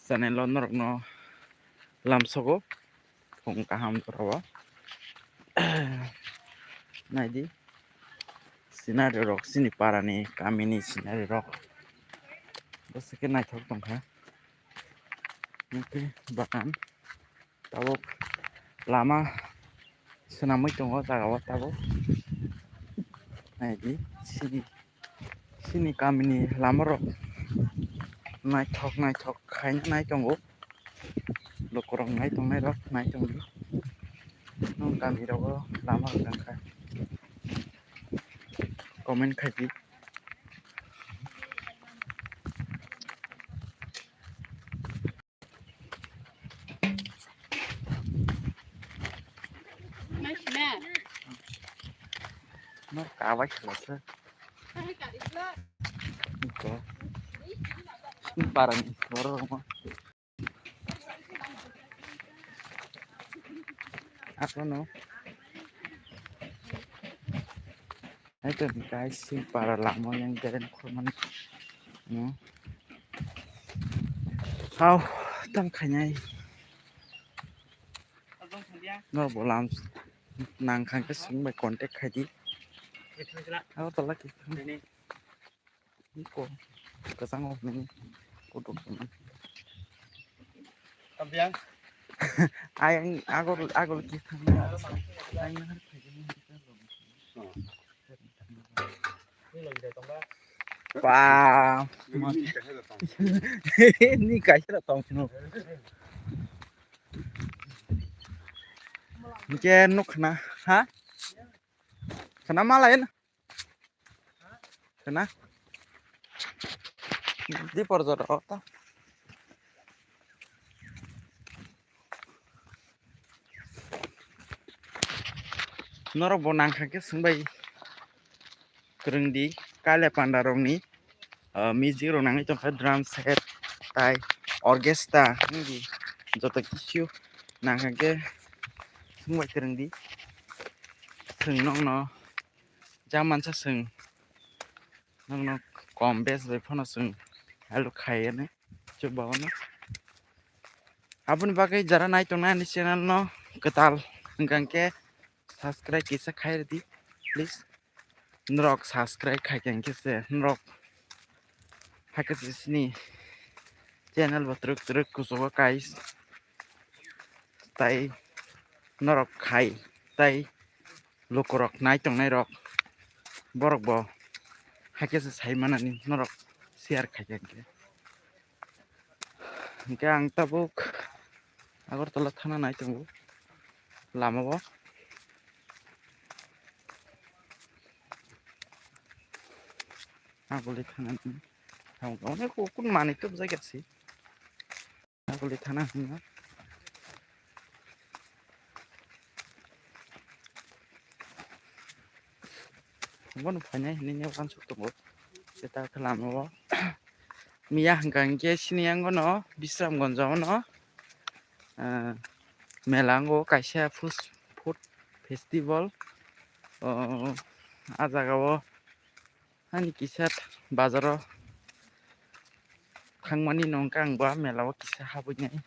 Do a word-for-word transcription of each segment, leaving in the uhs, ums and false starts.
channel o norokno lamsogo. Phung kaham jora o. Naidi scenery rok, chini parani kamini scenery rok. Bwswk khe naithok tongkha. Hwnkhe bagan tabuk lama swnamwi tongo o jaga o tabuk. Naidi sini, sini kamini lama rok naithok naithok khaina nai tongo. Lukurok nai tongnai rok nai tongdi. Nong kami rogo lama rok tangkha. Comment khaidi. No kabai khlasa. Ko. Parani borok rokma. Akono. Aito guys, sini para lama yang garen khormani. No. Hau, tang khainai. No bolam nang khang ke sing bai contact khaidi. Hau tola ki. Iko, kwchang o hwnwi kutuk hwnwi. Ayang agol, agol ki thangna. Ba. Ni kaisa tong sino. Hingke nuk khna, ha? Khna malai na. Khna. Di por jora o ta. Norok bo nangkha khe swngbai kwrwngdi kale panda rokni, ah, music rok nangwi tongkha, drum set tai orchestra wngdi joto kisu nangkha khe swngbai kwrwngdi. Chwng nokno jamansa chwng nokno kom bes bai phano chwng help khaiyani chubaono. Aboni bagwi jara nai tongnai ani channel no kwtal hwnkha khe subscribe kisa khairwdi please. Norok subscribe khaikha hwnkhe se norok hakhe se sini channel bo twrwk twrwk kuchugo kai tai norok khai tai lukurok nai tongnai rok borok bo hakhe se sai manani norok share khaikha hwnkhe. Hingke ang tabuk Agartala thana nai tongo lama o. Aguli thana ni tamo onek kun manui tubjak ya se. Aguli thana hwnna. Bono phainai hinui uansuk tongo. Seta khe lama o. Miya hwnkha hwnkhe sini yango no Bisramganj o no, ah, mela wngo kaisa fus-, food festival. O, ah jaga o ani kisa bazar o thangmani no hwnkhe ang bo ah mela o kisa habwi nai.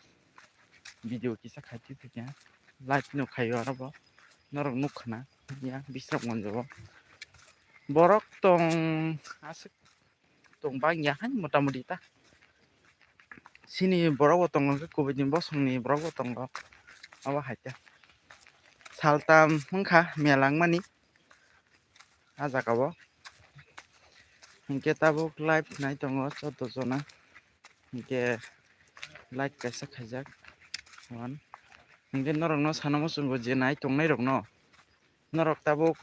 Video kisa khai twi phaikha, live no khaio aro bo, norok nukha na ya Bisramganj o. Borok tong aswk tong bang ya hai mota moti ta. Sini borok bo tongo, kubui ni bosong ni borok bo tongo, abo hai ta. Saltam wngkha mela wngmani. Ah jaga o hingke tabuk live nai tongo chordo jona, hingke like kaisa khaijak one. Hingke norok no sana muchungo je nai tongnai rok no, norok tabuk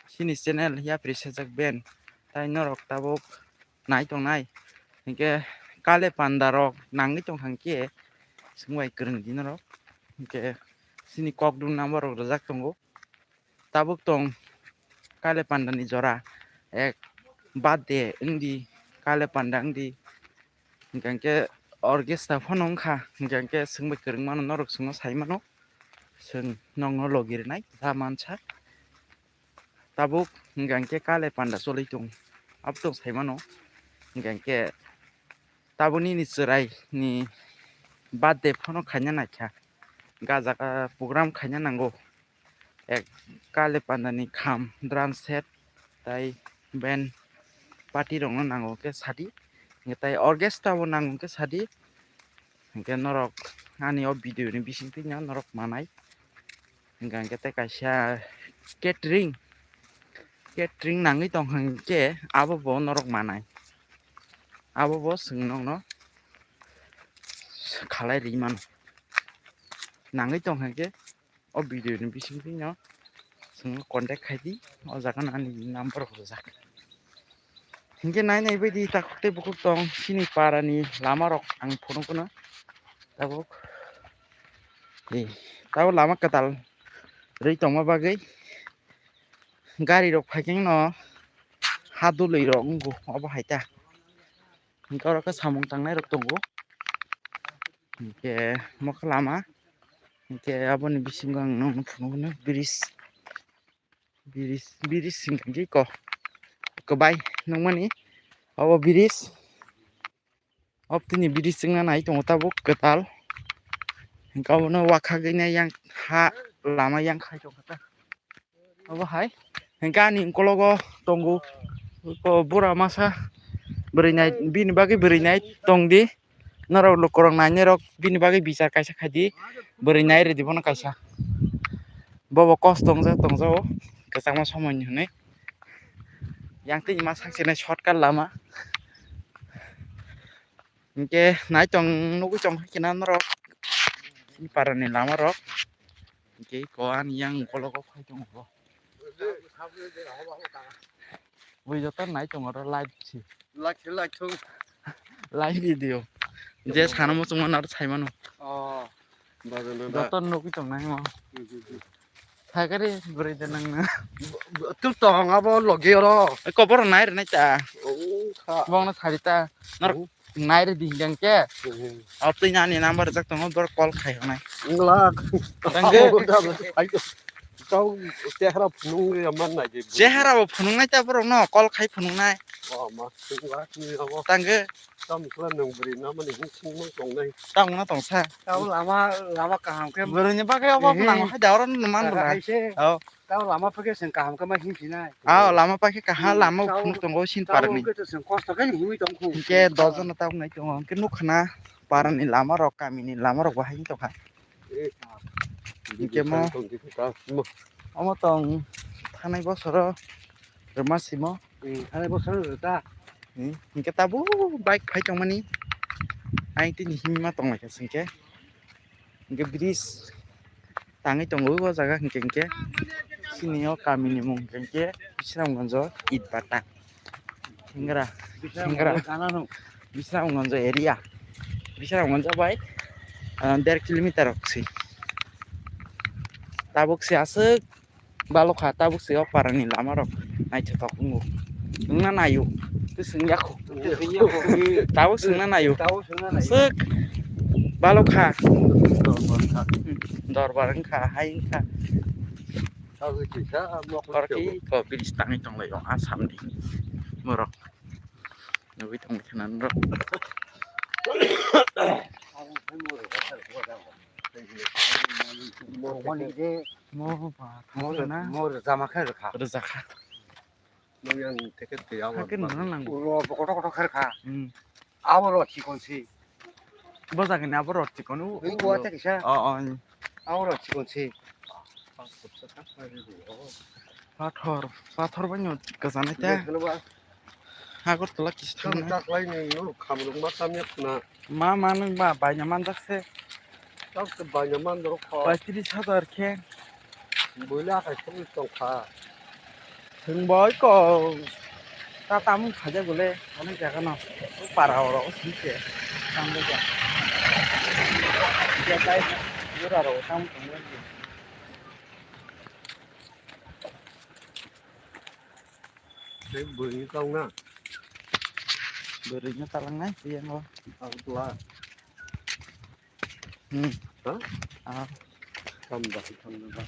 sini channel yapri sajak ben, tai norok tabuk nai tongnai, hingke kale panda rok nangwi tongkha hingke swngbai kwrwng di norok, hingke sini kok dum number rok rijak tongo. Tabuk tong kale panda ni jora, ek birthday wngdi, kale panda wngdi, hingkha hingke orchestra phano wngkha, hingkha hingke swngbai kwrwng mano, norok swngno sai mano, swng nokno logi rwnai ta mansa. Tabuk hingkha hingke kale panda choli tong, abotong sai mano, hingkha hingke tabuk nini chwrai ni birthday phano khaina naikha. Gaja program khaina nango. Ek kale pandani kham, drum set, tai band party rokno nango khe sadi. Hingke tai orchestra bo nango khe sadi. Hingke norok ani o video ni bisingtwi no norok manai. Hingke hingke tei kaisa catering, catering nangwi tong hingke abo bo norok manai. Abo bo chwng nokno khalai ri mano. Nangwi tong hingke o video ni bisingtwi no chwng contact khai di, o jaga no ani number rok rijak. Hingke nai nai bai di takhuk tei bukhuk tong chini para ni lama rok ang phunuk no tabuk. Ee, tabuk lama kwtal rwi tongma bagwi gari rok phaikhe no ha dului rok wngo obo hai ta. Hingke oro khe samung tangnai rok tongo. Hingke mokhe lama, hingke aboni bisingo ang nukno phunukgo bridge, bridge, bridge hingka khe ko kwbai nukmani obo bridge. Obtini bridge wngna nai tongo tabuk kwtal. Hingke obono wakhagwi nai yang ha lama yang khai tongkha ta. Obo hai hingke ani ukologo tongo, o bura masa bwrwi nai, bini bagwi bwrwi nai tongdi. Norok lukurok nainai rok bini bagwi bichar kaisa khaidi, bwrwi nai rwdi bono kaisa. Bobo kos tongjak tongjao kwchangma somoi ni hwnwi. Yang tini ma sakchilai shortcut lama. Hingke nai tong nugui tong khe na norok. Chini para ni lama rok. Hingke ko ani yang ukologo khai tongo bo. Bui joto nai tongo oro live si. Live si, live thung. Live video. Je sana muchungma naro sai mano. Oh. Joto nugui tongnai mo. Hmm, hmm, hmm. Thakari bwrwi de nang na. Tu tong abo logi oro. Kobor nai rwnai ta. Oh, kha. Bongno sari ta. Nor nai re ding dang ke. Hmm. Abtwi nani number jak tongo bor call khai hwnai. Wngla. Tangge. Tau chehra phunung ya man nai de. Chehra bo phunung nai ta borok no call khai phunung nai. Oh, ma, wngla, wngla bo. Tangge. Tamo khe nwng bwrwi namani hinsingmung tongnai. Tamo na tongsa. Tamo lama, lama kaham khe. Bwrwini bagwi obo ehe. Nang hai da oro man rwna. Hai se. Oh. Tamo lama phai khe chwng kaham khe ma hinsinai. Oh, lama phai khe kaham lama phunuk tongo sin parni. Tamo khe chwng kosto khe hinwi tong khu. Hingke dojon no tabuk nai tongo. Hingke nukha na parani lama rok, kamini lama rok bo hai tongkha. Eh. Hingke mo. Omo tong thanai bosoro rwma simo. Hmm, thanai bosoro rwta. Hmm, hingke tabuk bike phai tongmani. Aing tini himma tonglaikha singke. Hingke bridge tangwi tongo o jaga hingke hingke. Chini o kamini mung hingke Bisramganjo Itbata. Singra, Singra. Bisramganj area. Bisramganj bai, ah, der kilometer rok si. Tabuk si aswk balokha, tabuk si o parani lama rok naithothok wngo. Wngna naio, tei swngya kho. Tabuk swngna naio. Tabuk swngna naio. Aswk balokha. Dorbar wngkha. Hmm, dorbar wngkha, hai wngkha. Tabuk kisa nok. Korki ko bridge tangwi tonglaio Assam ni borok. Nugui tongwi khna norok. Mo ba thangna. Mo rwjama khe rwkha. Rwjakha. Nang yang ticket twi abo. Hakhe nang nang. Ro kotor kotor khe rwkha. Hmm. Abo ro chikon si. Bo jaga ni abo rot chikon o. Ui, kuwa te kisa. O, o. Abo rot chikon se. Pathor, pathor bai no kwchana te. Agartala kisa thang. Taklai ni no khamrok ma tam yak na. Ma, ma nang ba, bai na manjak se. Tam se bai na man doro kho. Paitris hazar khe. Boila hai thung tong kha. Thung boi ko. Ta tamung khaja gule, onek jaga no. O para oro, o sing se. Tam de ja. Ja tai, jora ro, tam tong le. Tei bwrwi ni tong na. Bwrwi no talang nai, tei yango. Ang tla. Hmm. Ha? Ah. Tam ba, tam ba.